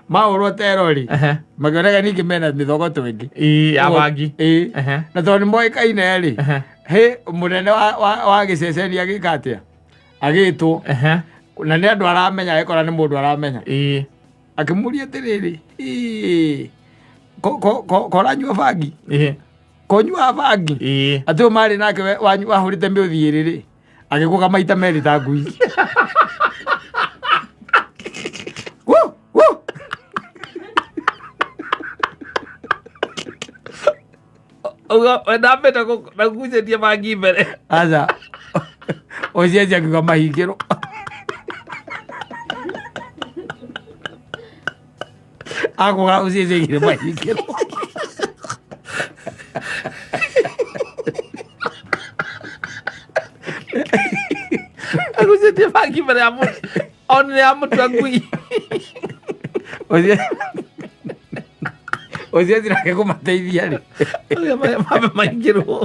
Mahũrwo tero rĩ, makĩoneka ningĩ mena mĩthogoto ĩngĩ. Ĩĩ, ya bangi. Ĩĩ. Na tondũ nĩ moĩkaine rĩ, hĩ mũnene wa gĩceceni agĩka atĩa? Agĩtwo. Na nĩ andũ aramenya, agĩkora nĩ mũndũ aramenya. Akĩmũria atĩrĩrĩ, "Ĩĩ, koranyua bangi? Konyuaga bangi?" Atĩ ũyũ marĩ nake wahũrĩte mĩũthi ĩrĩ rĩ, agĩkũga maita merĩ ta ngui. Woo, woo. Uga ndambĩte nagucĩtie bangi mbere. Aca, ũcio akiuga mahingĩrwo. Akũga ũcio aigire mahingĩrwo. Agucĩtie bangi mbere ya mũndũ onire ya mũtua ngui. Ũcio nake kũmateithia rĩ. Mambe maingĩrwo.